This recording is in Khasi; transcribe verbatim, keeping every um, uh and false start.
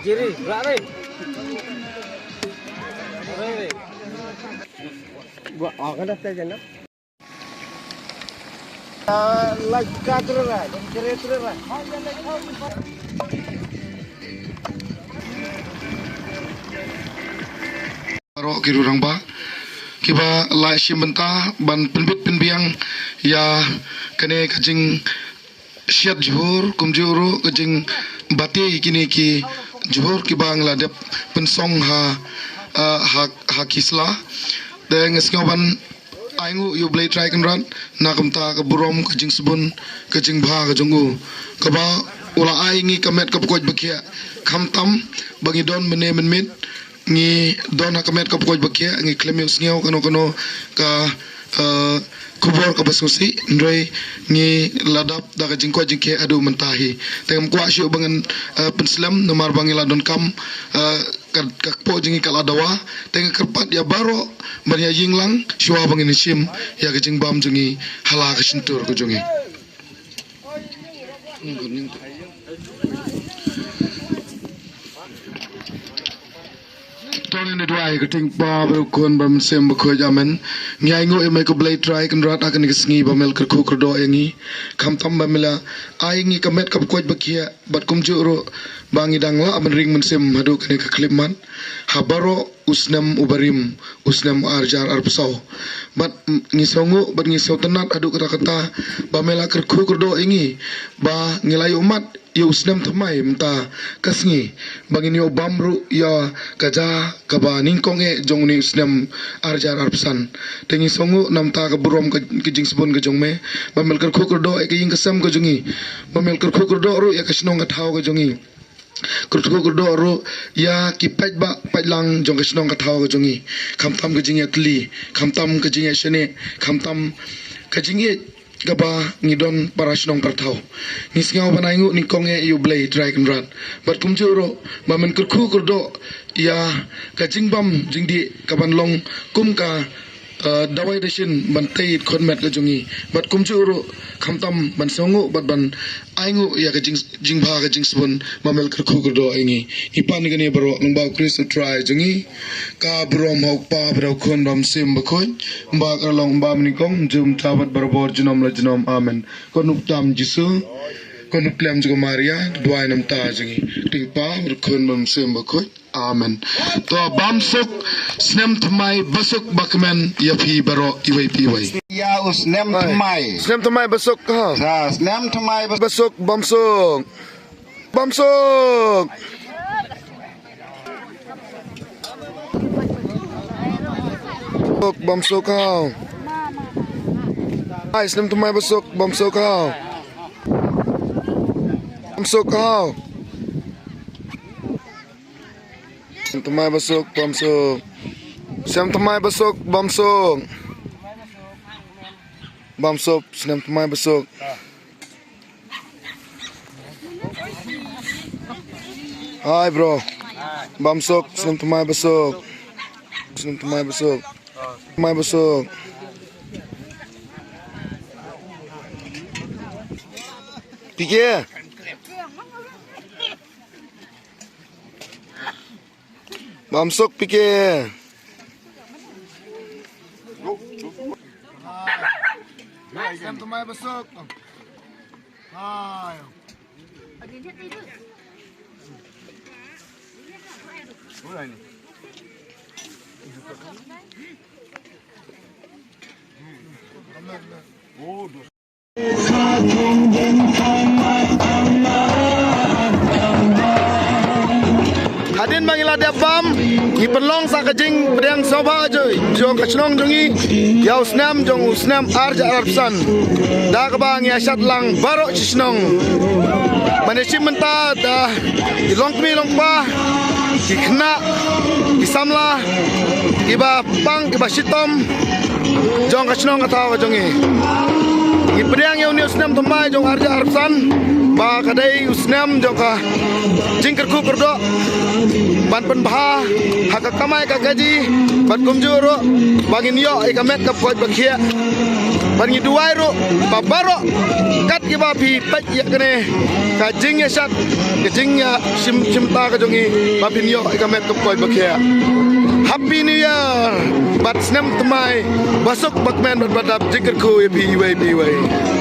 Jiri, bra re. Re, re. Gua akan dah tahu je, nak. Baroh ki rangbah kiba la shim bynta ban pynbit pynbiang ïa kane ka jing shet jhur, kumjuh ruh ka jing bati kine ki jhur kiba ngi la dep pynsong ha, ah, ha, ha ki sla. Te nga sngew ban ai nguh ïa U Blei Trai Kynrad na ka bynta ka burom, ka jingsbun, ka jingbha ka jong u, kaba u la ai ngi ka met ka pyrkhat ba khia, khamtam ba ngi don mynne mynmiet, ngi don ha ka met ka pyrkhat ba khia, ngi khlem ïohsngew kano kano ka, eh, khubor kaba sngewsih, hynrei ngi la dap da ka jingkoit jingkhiah haduh mynta hi. Te ngam kwah shuh ba ngan, eh, pynslem, namar ba ngi la donkam, eh, ka, ka kpoh jong ngi ka la dawa. Te nga kyrpad ïa baroh ban ïa ïeng lang shuwa ba ngin shim ïa ka jingbam jong ngi ha la ka shyntur ka jong ngi. To ngin ïa duwai. Ha ka kyrteng U Kpa bad U Khun bad U Mynsiem Bakhuid. Amen. Ngi ai nguh ïa me ko Blei Trai Kynrad ha kane ka sngi ba me la kyrkhu kyrdoh ïa ngi, khamtam ba me la ai ngi ka met ka pyrkhat ba khia, bad kumjuh ruh ba ngi dang lah ban ring mynsiem haduh kane ka khyllipmat ha baroh u snem uba rim, u snem ar hajar arphew saw. Bad, mm, ngi sngewnguh bad ngi sngewtynnad haduh katta katta ba me la kyrkhu kyrdoh ïa ngi, ba ngi la ïoh mad ïa u snem thymmai mynta ka sngi, ba ngin ïoh bam ruh ïa ka jaka kaba nyngkong eh jong une u snem ar hajar arphew san. Te ngi sngewnguh namar ka burom ka, ka jingsbun ka jong me, ba me la kyrkhu kyrdoh ïa ka ïing ka sem ka jong ngi, ba me la kyrkhu kyrdoh ruh ïa ka shnong ka thaw ka jong ngi. Kyrkhu kyrdoh ruh ïa ki paidbah paidlang jong ka shnong ka thaw ka jong ngi, khamtam ka jingïatylli, khamtam ka jingïashaniah, khamtam ka jingïeit kaba ngi don para shnong para thaw. Ngi sngew ban ai nguh nyngkong eh ïa U Blei Trai Kynrad, bad kumjuh ruh ba men kyrkhu kyrdoh ïa ka jingbam jingdih kaban long kum ka, eh, dawai dashin ban tei khot met ka jong ngi, bad kumjuh ruh khamtam ban sngewnguh bad ban ai nguh ïa ka jing, jingbha ka jingsbun ba me la kyrkhu kyrdoh ïa ngi. Ngi pan ïa kane baroh lyngba U Khrist U Trai jong ngi. Ka burom ha U Kpa bad ha U Khun bad U Mynsiem Bakhuid, kumba ka la long mynba mynnyngkong, mynta bad barabor, junom la junom. Amen. Ko nuktam Jisu, ko nuklam jong ka Maria, duwai namar jong ngi. Kyrteng U Kpa bad U Khun bad U Mynsiem Bakhuid. Amen. To bam suk, snem thymmai basuk bakmen ïa phi baroh iwei pa iwei. Ïa u snem thymmai. Snem thymmai basuk ha. Sa snem thymmai basuk. Basuk bam suk. Bam suk. Suk bam suk ha. Ai snem thymmai basuk bam suk ha. Bam suk ha. Snem thymmai basuk bam suk. Snem thymmai basuk bam suk. Bam suk snem thymmai basuk. Hai bro. Bam suk snem thymmai basuk. Snem thymmai basuk. Thymmai basuk. Pike. Bam suk pike. Snem thymmai basuk. Hai. Hadien ba ngi la dep bam, ngi pynlong sa ka jingpdiang sngewbha jong ka shnong jong ngi ïa u snem jong u snem ar hajar arphew san. Da kaba ngi ïa shad lang baroh shi shnong. Mane shim mynta da ki longkmie longkpa, ki khynnah, ki samla, kiba pang, kiba shitom jong ka shnong ka thaw ka jong ngi. Ngi pdiang ïa une u snem thymmai jong ar hajar arphew san ba ka dei u snem jong ka jingkyrkhu kyrdoh ban pynbha ha ka kamai ka kaji, bad kumjuh ruh ba ngin ïoh ïa ka met ka pkot ba khiah. Bad ngi duwai ruh ba baroh kat kiba phi peit ïa kane ka jingïashad, ka jingïashim shimta ka jong ngi ba phin ïoh ïa ka met ka pkot ba khiah. Happy New Year bad snem thymmai ba suk ba kmen bad ba dap, jingkyrkhu ïa phi iwei pa iwei.